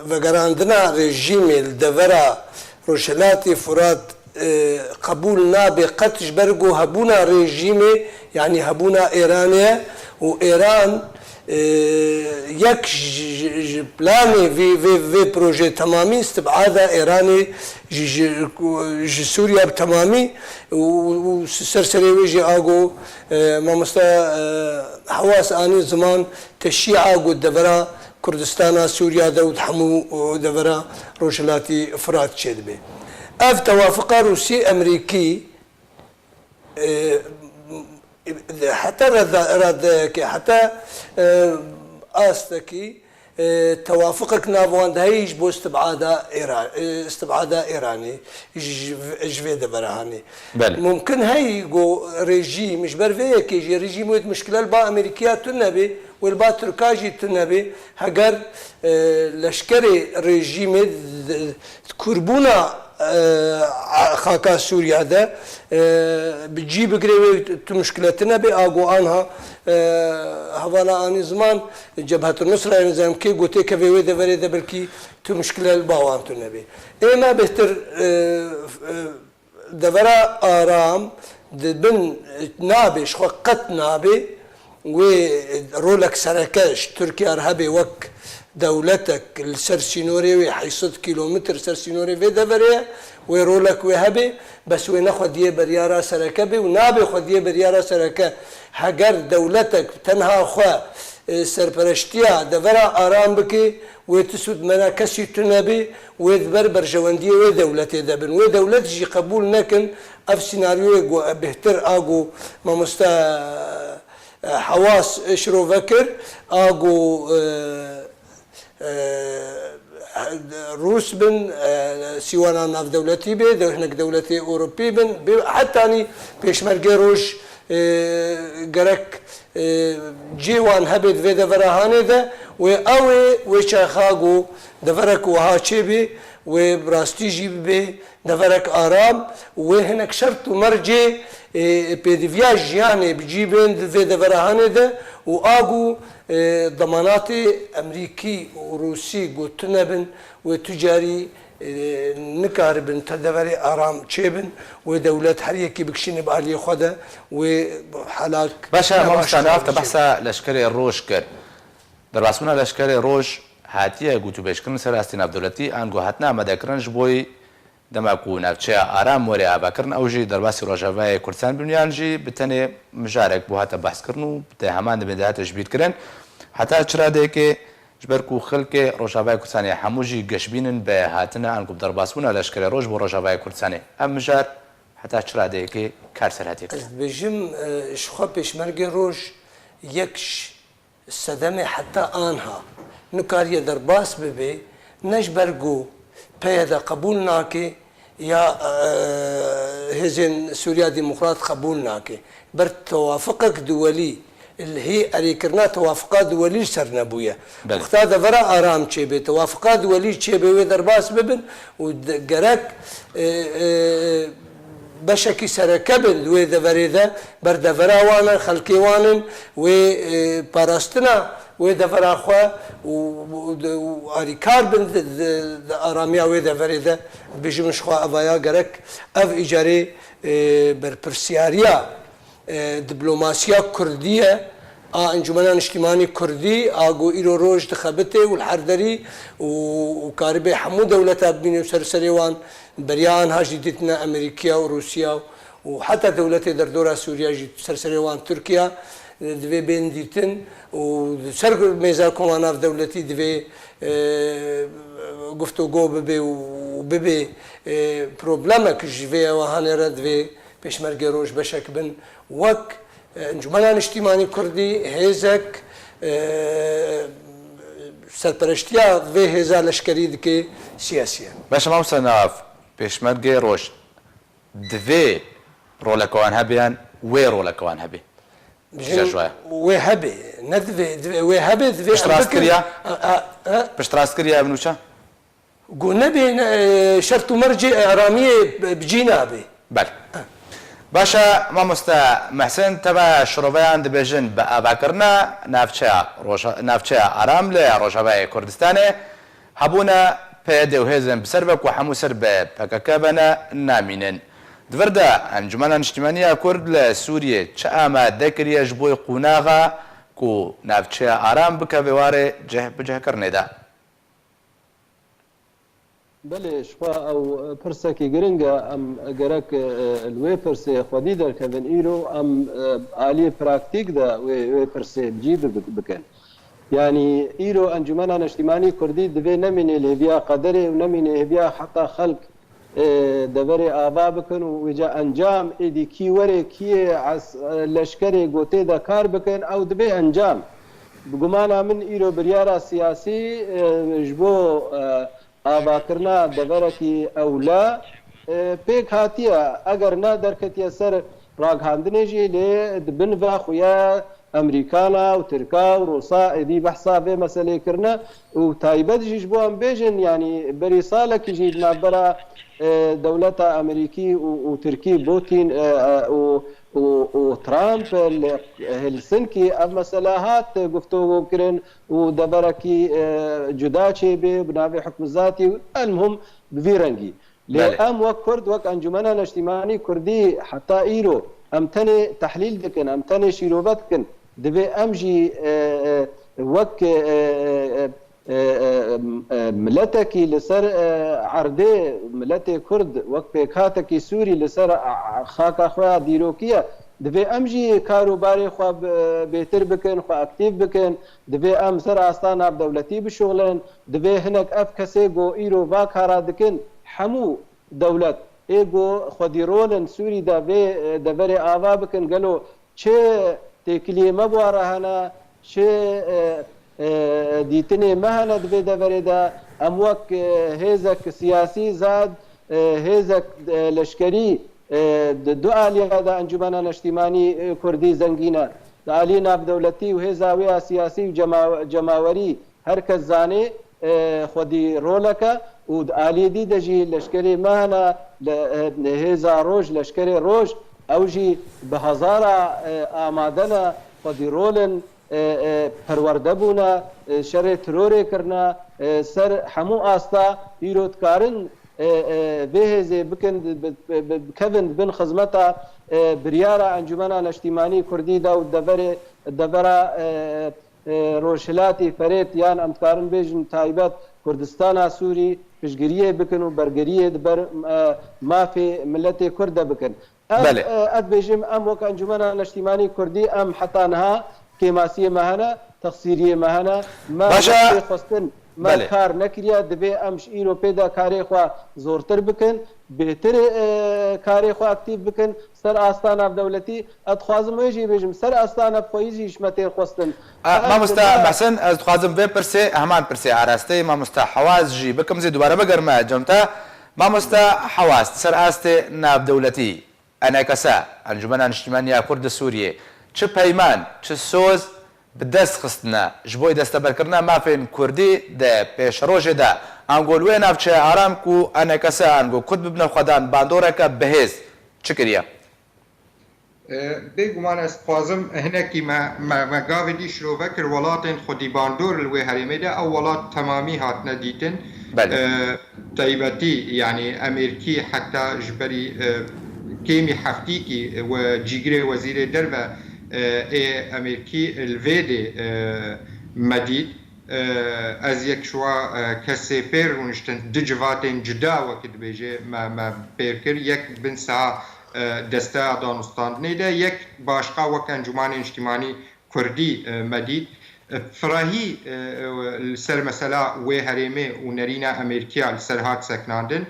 vegerandina rejîmê li devera Rojhilatê Furat, e, qebûl nabe qet ji ber ku hebûna rejîmê, yanî hebûna Êranê ye û Êran, e, yek ji, ji, ji planê vê, vê, vê projê temamî, istibada Êranê ji, ji, ji Sûriya bi temamî û, û ser serê wê jî ago, e, mamosta, e, Hewas anî ziman teşîa got devera Kurdistana Sûriya de û di hemû, e, devera Rojhilatî Firat çêdibe. Ev tewafiqa Rûsî-Emerîkî, e, heta reda-, redeyekê, heta, e, astekî, e, tewafiqek nav wan de heye ji bo istibada Êra-, e, istibada Êranê ji, ji vê devera hanê. Belê. Mumkin heye ku rejîm, ji ber vê yekê jî rejîm wê di muşkile li ba Amerîkiya tune be, wê li ba Tirka jî tune be, heger, e, leşkerê rejîmê di, di kurbûna, e, xaka Sûriya de, e, bi cî bigire wê tu muşkile tune be, ago anha, e, hevala anî ziman, Cebhetul Nusra, yani zemkê gotê kevê wê deverê de belkî tu muşkile li ba wan tune be. Ê me bêhtir, e, e, devera aram di bin nabe, ji xwe qet nabe, wê rolek sereke ji Tirkiye re hebe wek dewletek li ser sînorê wê heyşt sed kîlometr ser sînorê vê deverê ye, wê rolek wê hebe, bes wê ne xwediyê beryara sereke be û nabe xwediyê beryara sereke heger dewletek tenha xwe, e, serpereştiya devera aram bike, wê ti sûd mena kesî tune bî, wê di ber berjewendiyê wê dewletê de bin. Wê dewlet jî qebûl nekin, ev sînaryoyê ku bêhtir a ku mamoste, e, Hewas şirove kir, a ku, e, e, Rûs bin, e, sîwana navdewletî bê, de hinek dewletê Ewropî bin, bê, hetanî Pêşmergê Roj, e, gerek, e, cê wan hebe di vê devera hanê de, wê ew ê wê çaxa ku deverek wiha çêbê, wê bi rastî jî bibê deverek aram, wê hinek şert û mercê, e, pêdiviya jiyanê bi cî bên di vê devera hanê de û a ku, e, demanatê Emerîkî û Rûsî ku tune bin, wê tu carî, e, nikaribin te deverê aram çêbin, wê dewlet her yekî bikişîne bi aliyê xwe de, wê helak Baş e, hevaş mamosta, nav te çêbin. Behsa leşkerê Roj kir. Derbasbûna leşkerê Roj hatiye gotûbêjkirin ser astê navdewletî, ango hatina amadekirin ji bo dema ku navçeya Aram were avakirin, ew jî derbasî Rojavayê Kurdistan bûn yan jî bi tenê mijarek bû hate behskirin û bi te heman demê de hate jibîrkirin. Heta çi radeyekê, ji ber ku xelkê Rojavayê Kurdistanê hemû jî geşbîn in bi hatina ango bi derbasbûna leşkerê Roj bo Rojavayê Kurdistanê. Ev mijar heta çi radeyekê kar ser hatiye kirin? Ez dibêjim, e, ji xwe Pêşmergê Roj yek ji sedemê heta anha nikariye derbas bibe, ne ji ber ku P Y D qebûl nake ya, e, Hêzên Sûriya Demokrat qebûl nake. Ber tewafiqek duwelî, li hê erêkirina tewafiqa duwelî li ser nebûye. Belê. Wexta devera aram çêbe, tewafiqa duwelî çêbe wê derbas bibin û de-, gerek, e, e, beşekî sereke bin di wê deverê de, ber devera wan e, xelkê wan in, wê, e, parastina wê devera xwe û, û, û alîkar bin di, di, di aramiya wê deverê de. Dibêjim ji xwe evaya gerek ev îcarê, e, berpirsiyariya, e, diplomasiya kurdî ye, a Encûmena Niştîmanî Kurdî, a ku îro roj dixebitê û li her derî û, û karibê hemû dewleta bibîne û ser serê wan beriya anha jî dîtine Amerîkiya û Rûsiya û heta dewletê derdora Sûriya jî ser serê wan Tirkiya, e, divê bên dîtin û ser mêza koma navdewletî divê, e, guftûgo bibe û bibe, e, problemek ji vê ewahanê re divê Pêşmergê Roj beşek bin, wek, e, Encûmena Niştîmanî Kurdî hêzek, e, serpereştiya vê hêza leşkerî dike siyasî ye. Baş e, mamoste, nav Pêşmergê Roj divê roleke wan hebe yan wê roleke wan hebe? Bijin, Kîja ji wa ye? Wê hebe, ne divê, divê, wê hebe, divê em bikin. Piştrast kiriya? A, a, a. Piştrast kiriya ev nûça? Ku nebê, ne, e, şert û mercê aramiyê bi cî nabê. Belê. Baş e, mamoste Mehsin, teva şiroveyan dibêjin bi avakirina navçeya Roja-, navçeya Aram li Rojavayê Kurdistanê, hebûna P Y D û hêzên bi ser ve ku hemû ser bi P K K ve ne, namînin. Di vir de Encûmena Niştîmanî ya Kurd li Sûriyê çi amade kiriye ji bo qûnaxa ku navçeya Aram bikeve warê cih bi cihkirinê de. Belê, ji xwe ew pirsekî giring e. Em gerek, e, li wê pirsê xwedî derkevin. Îro em, e, aliyê praktîk de wê, wê pirsê cî bi-, bi-, bikin. Yanî îro Encûmena Neştîmanî Kurdî divê nemînê li hêviya qederê û nemînê hêviya heta xelk, e, deverê ava bikin û wêca encam êdî kî were, kî yê es-, e, leşkerê gotê de kar bikin, ew divê encam. Bi gumana min îro biryara siyasî, e, ji bo, e, avakirina deverekî ewla, e, pêk hatiye. Eger ne derketiye ser ragihandinê jî, lê di bin ve xuya Emerîkana û Tirka û Rûsa êdî behsa vê meselê kirine û taybet jî ji bo em bêjin, yanî berî salekî jî di navbera, e, dewleta Emerîkî û, û Tirkî, Putin, e, e, û, û, û Trump li Helsinkî ev mesele hat guftogû kirin û deverekî, e, cuda çêbê bi navê hukmizatî û elmuhim bi vî rengî. Lê Belê. em wek Kurd, wek Encûmena Neştîmanî Kurdî heta îro em tenê tehlîl dikin, em tenê şîrove dikin. Divê em jî, e, e, wek, e, e, e, e, e, e, miletekî li ser, e, erdê, miletê Kurd wek pêkhatekî Sûrî li ser, a, a, xaka xwe ya dîrokî ye. Divê em jî kar û barê xwe bi-, bêtir bikin, xwe aktîf bikin. Divê em ser asta navdewletî bişuxulin. Divê hinek ev kesê ku îro va kara dikin, hemû dewlet ê ku xwedî rol in Sûrî de vê, e, deverê ava bikin, gelo çi têkiliyê me bi wan re hene, çi, e, e, dîtinê me hene di vê deverê de, em wek, e, hêzek siyasî zad, e, hêzek, e, leşkerî, e, di du aliya de Encûmena Neştîmanî, e, Kurdî zengîn e. Di aliyê navdewletî û hêza wê ya siyasî û cema-, cemawerî her kes zanê, e, xwedî rolek e û di aliyê dî de jî leşkerê me hene, le-, e, hêza roj, leşkerê roj, ew jî bi hezara, e, amade ne, xwedî rol in, e, e, perwerde bûne, e, şerê terorê kirine, e, ser hemû asta îro dikarin, e, e, vê hêzê bikin, bi-, bi-, bi-, bikevin bin xizmeta, e, biryara Encûmena Neştîmanî Kurdî de û deverê, devera, e, e, Rojhilatî Ferêt, yan em dikarin bêjin taybet Kurdistana Sûrî, piştgiriyê bikin û bergeriyê di ber, e, mafê miletê Kurd de bikin. Em, Belê. e, ez dibêjim, em wek Encûmena Neştîmanî Kurdî, em heta niha kêmasiyê me hene, texsîriyê me hene, me Baş e. wek tê xwestin, me Belê. kar nekiriye, divê em ji îro pê de karê xwe zortir bikin, bêtir, e, karê xwe aktîf bikin, ser asta navdewletî, ez dixwazim wê jî bêjim, ser asta navxweyî jî ji me tê xwestin. A, Em Mamoste dibara- Mehsin, ez dixwazim vê pirsê, heman pirsê arasteyê Mamoste Hewaz jî bikim, zî dubare bigerime cem te. Mamoste Hewaz, ser astê navdewletî, E N K S, Encûmena Niştîmaniya Kurd di Sûriyê, çi peyman, çi soz bi dest xistine ji bo desteberkirina mafên Kurdî di pêşerojê de, ango li wê navçeya aram ku E N K S ango Kurd bibine xwedan bandoreke bihêz çi kiriye? E, bêguman ez dixwazim hinekî me, me, me gavê dî şirove kir, welatên xwedîbandor li wê herêmê de, ew welat temamî hatine dîtin. Belê. E, taybetî, yanî Amerîkî heta ji berî, e, kêmî heftîkî we cîgirê wezîrê derve, e, ê Amerîkî li vê dê, e, me dît. E, ez yek ji wa, e, kesê pêr rûniştin, du civatên cuda wekî dibêje me, me pêr kir. Yek bin siha, e, desteya danûstandinê de, yek başqa wek Encûmanê Niştîmanî Kurdî, e, me dît. E, firehî, e, e, li ser mesela wê herêmê û nerîna Amerîkiya li ser hat seknandin.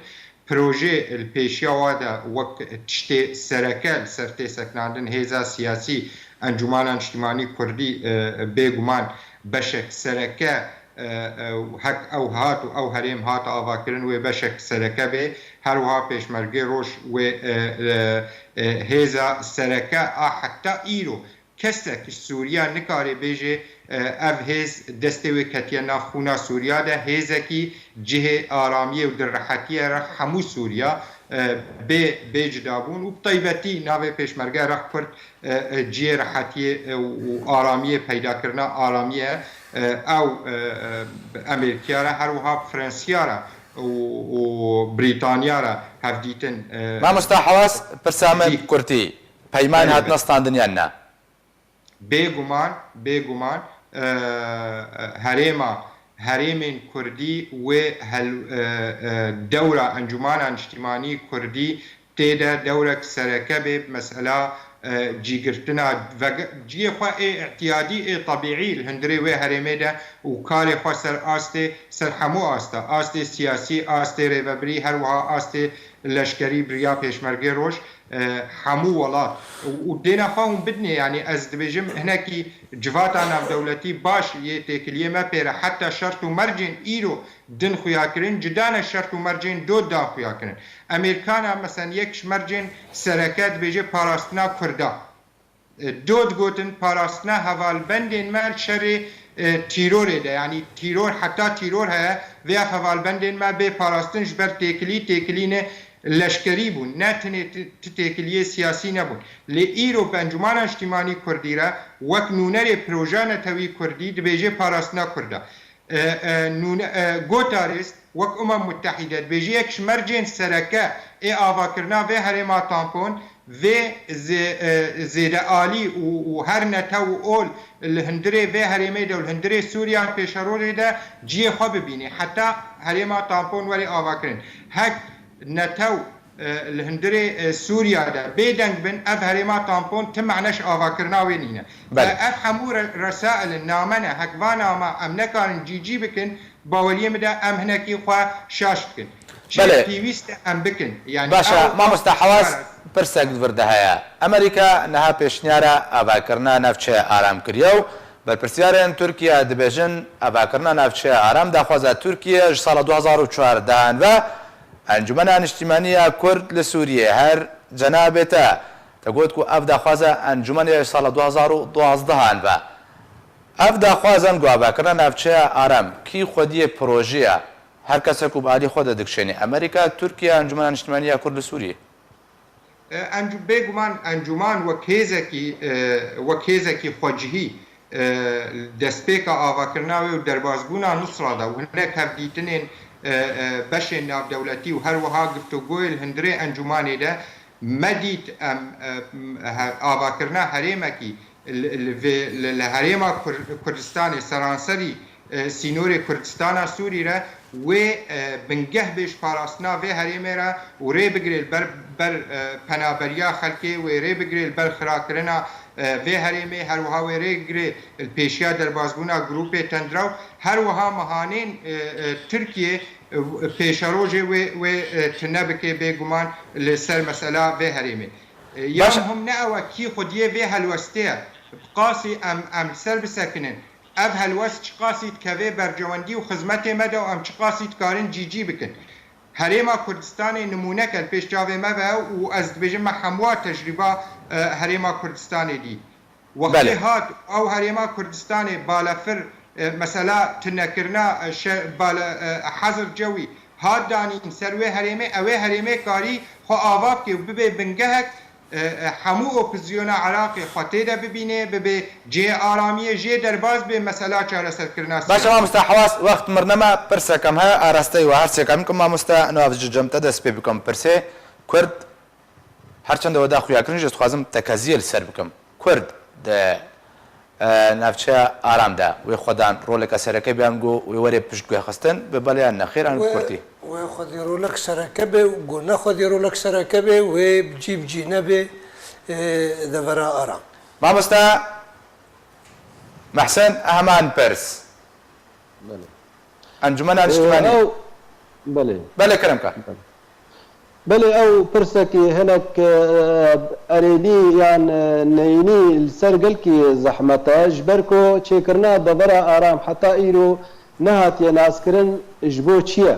Projê li pêşiya wa de wek tiştê sereke li ser tê seknandin hêza siyasî Encûmana Niştîmanî Kurdî, e, bêguman beşek sereke, e, e, hek ew hat û ew herêm hat avakirin wê beşek sereke bê. Her wiha Pêşmergê Roj wê, e, e, e, hêza sereke a heta îro kesek ji Sûriya nikare bêje, e, ev hêz destê wê ketiye nav xûna Sûriya de, hêzekî cihê aramiyê û di rehetiyê re hemû Sûriya, e, bê, bê cidabûn û bi taybetî navê Pêşmerge Rexkurd, e, e, cihê rehetiyê, e, û aramiyê peydakirina aramiyê, e, ew, e, e, bi Amerîkiya re, her wiha bi Fransiya re û, û Brîtaniya re hevdîtin, e, Mamosta Hewaz, pirsa min dî. Kurtî, peyman Belê, hatine belê. Standin yan na? Bêguman, bêguman, e, herêma, herêmên Kurdî wê hel-, e, e, dewra Encûmana Niştîmanî Kurdî tê de dewrek sereke bê, mesela, e, cîgirtina vege-, ciyê xwe ê îtiyadî, ê tebîî li hundirê wê herêmê de û karê xwe ser astê, ser hemû asta, astê siyasî, astê rêvebirî, her wiha astê leşkerî bi riya Pêşmergê Roj, e, hemû welat. Û, û dêna xwe hûn bidinê, yanî ez dibêjim hinekî civata navdewletî baş yê têkiliyê me pê re, heta şert û mercên îro din xuya kirin, cuda ne şert û mercên dod dan xuya kirin. Amerîkana, mesen, yek ji mercên sereke dibêje parastina Kurda. E, dod gotin parastina hevalbendên me li şerê, e, tîrorê de, yanî tîror, heta tîror heye, vêya hevalbendên me bê parastin ji ber têkilî, têkilîne leşkerî bûn, ne tenê ti, ti têkiliyê siyasî nebûn. Lê îro bi Encûmana Niştîmanî Kurdî re wek nûnerê proja netewî Kurdî dibêje parastina Kurda. E, e, nûne, e, Guterres wek Umem Muttehîde dibêje yek ji mercên sereke ê avakirina vê herêma tampon, vê zê-, e, zêdealî û, û her netew û ol li hundirê vê herêmê de û li hundirê Sûriya pêşerojê de cihê xwe bibîne. Heta herêma tampon were avakirin. Hek netew, e, li hundirê, e, Sûriya de bêdeng bin, ev herêma tampon ti mane ji avakirina wê nîne. Belê. E, ev hemû re-, resail in, name ne. Hek va nama em nekarin cî cî bikin, baweriyê min de em hinekî xwe şaş dikin. Çi Belê. pêwîst e em bikin. Yani Baş e, ew mamoste Hewaz, pirsek li vir de heye. Amerîka niha pêşniyara avakirina navçeya aram kiriye û berpirsiyarên Tirkiye dibêjin avakirina navçeya aram daxwaza Tirkiye ji sala du hazar û çardeh ve Encûmena Niştîmanî ya Kurd li Sûriyê her cenabê te, te got ku ev daxwaza encûmenê ji sala du hazar û duwazdeh ve. Ev daxwazan ku avakirina navçeya aram kî xwediyê projeya her kesek ku bi alî xwe de dikişênê Amerîka, Tirkiye, Encûmena Niştîmanî ya Kurd li Sûriyê. E, encû-, bêguman encûman wek hêzekî, e, wek hêzekî xwecihî, e, destpêka avakirina wê û derbazbûna Nusra de û hinek hevdîtinên, e, e, beşên navdewletî û her wiha giftogoyê li hundirê encûmanê de me dît em, e, m-, he-, avakirina herêmekî li, li vê, li, li herêma Kur-, Kurdistanê seranserî, e, sînorê Kurdistana Sûrî re wê, e, bingeh bê ji parastina vê herêmê re û rê bigirê li ber, ber, e, penaberiya xelkê, wê rê bigirê li ber xirakirina, e, vê herêmê, her wiha wê rê bigirê li pêşiya derbazbûna grûpê tendra û her wiha mehanên, e, e, Tirkiye, e, pêşerojê wê, wê, e, tune bike bêguman li ser mesela vê herêmê. E, ya Baş- muhim ne ew e kî xwediyê vê helwestê ye. Bi qasî em, em li ser bisekinin. Ev helwest çiqasî dikeve berjewendî û xizmetê me de û em çiqasî dikarin cî cî bikin. Herêma Kurdistanê nimûnek e li pêş çavê me ve û ez dibêjim me hemûa tecrîba, e, Herêma Kurdistanê dî. Wextê Belê. hat ew Herêma Kurdistanê balefir, e, mesela tunekirina, e, şe-, bale-, e, hezir cewî hat danîn ser wê herêmê, ew ê herêmê karî xwe ava bike û bibe bingehek, e, e, hemû opozisyona Iraqê xwe tê de bibîne, bibe cihê aramiyê, jê derbas bê mesela çareserkirina Baş e, siyasî. Mamoste Hewaz, wext mir nema, pirsek em heye, arasteyî we her sêka min ku mamoste, niha ji cem te dest pê bikim pirsê. Kurd, her çend we da xuya kirin jî ez dixwazim tekeziyê li ser bikim. Kurd di, e, navçeya aram de wê xwedan roleke sereke biyan ku wê were piştguhexistin, bi belê yan nexêr an bi Wê, kurtî? Wê xwedî rolek sereke be û ku ne xwedî rolek sereke be, wê bi cî bi cî nebe, e, devera aram. Mamoste Mehsen Ehman Pers. Belê. Encûmena Ee, Niştimanî. Ew, belê. Belê, kerem ka. Belê, ew pirsekî hinek, e, erênî yan, e, neyînî li ser gelkî zehmet e, ji ber ku çêkirina devera aram heta îro nehatiye naskirin ji bo çi ye?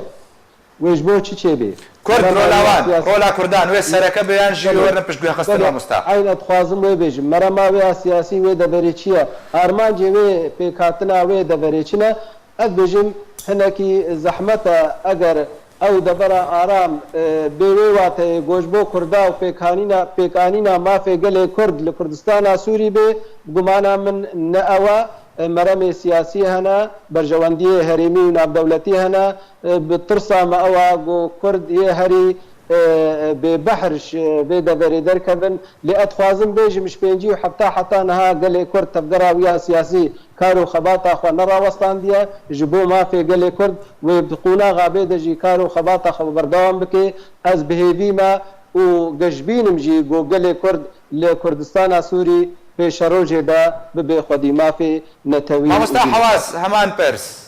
Wê ji bo çi çêbê? Kurd, Merema rola wê wan, siyasî rola Kurdan, wê sereke be yan jî Belê. wê werin piştguhexistin Belê. mamosta? Eyne dixwazim wê bêjim. Merema wê ya siyasî wê deverê çi ye? Armancê wê pêkhatina wê deverê çi ne? Ez bêjim, hinekî zehmet e eger ew devera aram, e, bê wê wateyê ku ji bo Kurda û pêkanîna, pêkanîna mafê gelê Kurd li Kurdistana Sûrî bê, bi gumana min ne ew e. E, meremê siyasî hene, berjewendiyê herêmî û navdewletî hene. E, bi tirsa me ew e ku Kurd yê herî e, bêbehr ji vê deverê derkevin. Lê ez dixwazim bêjim, ji pêncî û hefta heta niha gelê Kurd tevgera wî ya siyasî kar û xebata xwe nerawestandiye. Ji bo mafê gelê Kurd wê bi qonaxa bê de jî kar û xebata xwe berdewam bike. Ez bi hêvî me û geşbîn im jî ku gelê Kurd li Kurdistana Sûrî pêşerojê de bibe xwedî mafê netewî û Mamosta dînî. Hewas, heman pirs.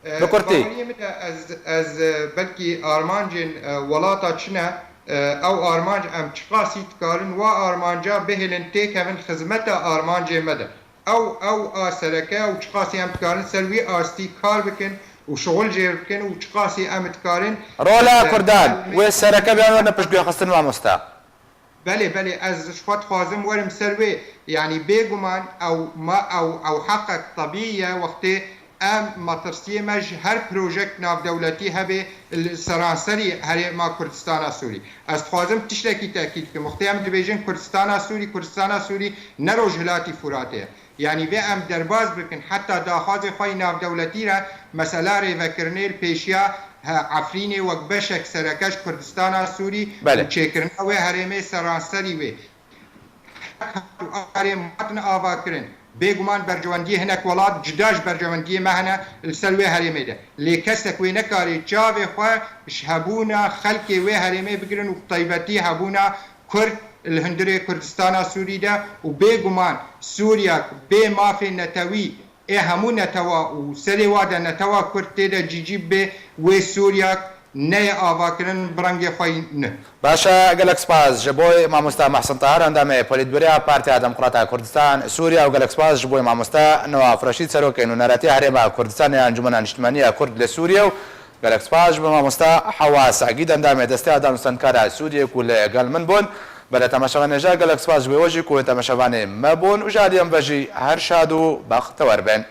E, Bi kurtî. Baweriyê min e, ez, ez, e, belkî armancên, e, welata çi ne, e, ew armanc em çiqasî dikarin wa armanca bihêlin têkevin xizmeta armancê me de. Ew, ew a sereke û çiqasî em dikarin ser wî astî kar bikin û şixul jê bikin û çiqasî em dikarin, Rola e, Kurdan, em wê sereke biyan werne piştguhxistin mamosta. Belê, belê, ez ji xwe dixwazim werim ser wê. Yanî bêguman ew ma, ew, ew heqek tebî ye, wextê em metirsiyê me ji her projek navdewletî hebe li seranserî Herêma Kurdistana Sûrî. Ez dixwazim tiştekî tekîd bikim. Wextê em dibêjin Kurdistana Sûrî, Kurdistana Sûrî ne Rojhilatî Furatê ye. Yanî vê em derbas bikin, heta daxwazê xwe yî navdewletî re mesela rêvekirinê li pêşiya he-, Efrînê wek beşek sereke ji Kurdistana Sûrî Belê. û çêkirina wê herêmê seranserî wê. Û herêm hatin avakirin. Bêguman berjewendiyê hinek welat cuda ji berjewendiyê me hene li ser wê herêmê de. Lê kesek wê nekarê çavê xwe ji hebûna xelkê wê herêmê bigirin û bi taybetî hebûna Kurd li hundirê Kurdistana Sûrî de û bêguman Sûriyak bê mafê netewî ê hemû netewa û serê wa de netewa Kurd tê de cîcî bê, wê Sûriyak neyê avakirin bi rengê xwe yî nû. Baş e, gelek spas ji bo mamosta Mehsin Tahir, endamê Polîtbûroya Partiya Demokrata Kurdistan Sûriye û gelek spas ji bo mamosta Newaf Reşîd, serokê nûneratiya Herêma Kurdistanê ya Encûmena Niştimanî ya Kurd li Sûriye û Gelek spas ji bo mamosta Hewa Segîd, endamê Desteya Danûstendkara Sûriyê ku li gel min bûn. Belê temaşevanê jî gelek spas ji bo we jî ku temaşevanê me bûn û ji aliyê me ve jî her şad û bextewer bin.